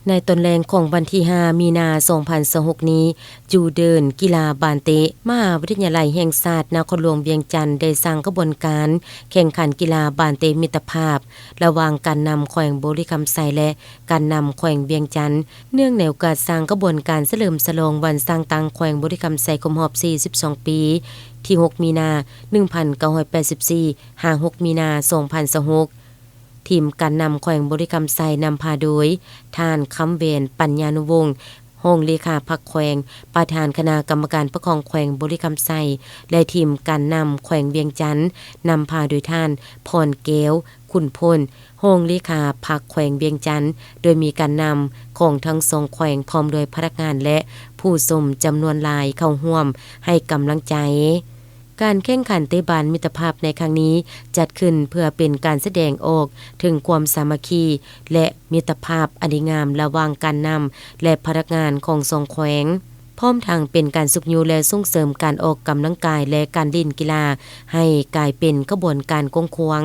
ໃນຕອນແລງຂອງວັນທີຫ້າ ມີນາ ສອງພັນຊາວຫົກນີ້, ຢູ່ເດີ່ນກິລາບານເຕະ ມະຫາວິທະຍາໄລແຫ່ງຊາດນະຄອນຫຼວງວຽງຈັນ ໄດ້ສ້າງຂະບວນການແຂ່ງຂັນກິລາບານເຕະມິດຕະພາບ ລະຫວ່າງການນຳແຂວງບໍລິຄຳໄຊ ແລະ ການນຳແຂວງວຽງຈັນ ເນື່ອງໃນໂອກາດສ້າງຂະບວນການສະເຫຼີມສະຫຼອງວັນສ້າງຕັ້ງແຂວງບໍລິຄຳໄຊ ຄົບຮອບ ສີ່ສິບສອງ ປີ ທີ ຫົກ ມີນາ ໜຶ່ງພັນເກົ້າຮ້ອຍແປດສິບສີ່ ຫາ ຫົກ ມີນາ ສອງພັນຊາວຫົກ. ທີມການນຳແຂວງບໍລິຄຳໄຊ ນຳພາໂດຍ ທ່ານ ຄຳແຫວນ ປັນຍານຸວົງ ຮອງເລຂາພັກແຂວງ, ປະທານຄະນະກຳມະການປົກຄອງແຂວງບໍລິຄຳໄຊ ແລະ ທີມການນຳແຂວງວຽງຈັນ ນຳພາໂດຍທ່ານ ພອນແກ້ວ ຂຸນພົນ ຮອງເລຂາພັກແຂວງວຽງຈັນ, ໂດຍມີການນຳຂອງທັງສອງແຂວງ ພ້ອມດ້ວຍພະນັກງານ ແລະ ຜູ້ຊົມຈຳນວນຫຼາຍເຂົ້າຮ່ວມໃຫ້ກຳລັງໃຈ. ການແຂ່ງຂັນເຕະບານມິດຕະພາບໃນຄັ້ງນີ້ ຈັດຂຶ້ນເພື່ອເປັນການສະແດງອອກເຖິງຄວາມສາມັກຄີ ແລະ ມິດຕະພາບອັນດີງາມລະຫວ່າງການນຳ ແລະ ພະນັກງານຂອງສອງແຂວງ, ພ້ອມທັງເປັນການຊຸກຍູ້ ແລະ ສົ່ງເສີມການອອກກຳລັງກາຍ ແລະ ການຫຼິ້ນກິລາໃຫ້ກາຍເປັນຂະບວນການກວ້າງຂວາງ.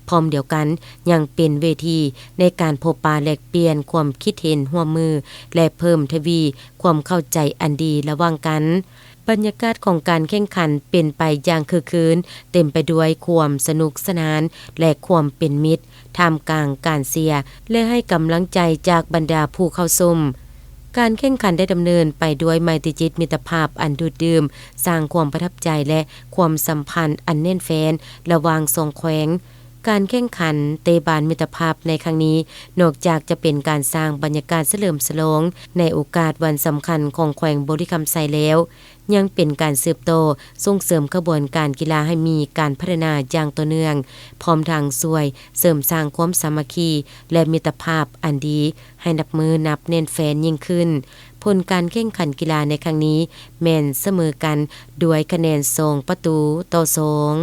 ພ້ອມດຽວກັນ, ຍັງເປັນເວທີໃນການພົບປະແລກປ່ຽນຄວາມຄິດເຫັນຮ່ວມມື ແລະ ເພີ່ມທະວີຄວາມເຂົ້າໃຈອັນດີລະຫວ່າງກັນ. ບັນຍາກາດຂອງການແຂ່ງຂັນເປັນໄປຢ່າງຄຶກຄື້ນ, ເຕັມໄປດ້ວຍຄວາມສະໜຸກສະໜານ ແລະ ຄວາມເປັນມິດ, ທ່າມກາງການເຊຍ ແລະ ໃຫ້ກຳລັງໃຈຈາກບັນດາຜູ້ເຂົ້າຊົມ. ການແຂ່ງຂັນໄດ້ດຳເນີນໄປດ້ວຍໄມຕີຈິດມິດຕະພາບອັນດູດດື່ມ, ສ້າງຄວາມປະທັບໃຈ ແລະ ຄວາມສຳພັນອັນແໜ້ນແຟ້ນລະຫວ່າງສອງແຂວງ. ການແຂ່ງຂັນເຕະບານມິດຕະພາບໃນຄັ້ງນີ້, ນອກຈາກຈະເປັນການສ້າງບັນຍາກາດສະເຫຼີມສະຫຼອງໃນໂອກາດວັນສຳຄັນຂອງແຂວງບໍລິຄຳໄຊແລ້ວ, ຍັງເປັນການສືບຕໍ່ສົ່ງເສີມຂະບວນການກິລາໃຫ້ມີການພັດທະນາຢ່າງຕໍ່ເນື່ອງ, ພ້ອມທັງຊ່ວຍເສີມສ້າງຄວາມສາມັກຄີ ແລະ ມິດຕະພາບອັນດີໃຫ້ນັບມື້ນັບແໜ້ນແຟ້ນຍິ່ງຂຶ້ນ. ຜົນການແຂ່ງຂັນກິລາໃນຄັ້ງນີ້ແມ່ນສະເໝີກັນດ້ວຍຄະແນນສອງປະຕູຕໍ່ສອງ.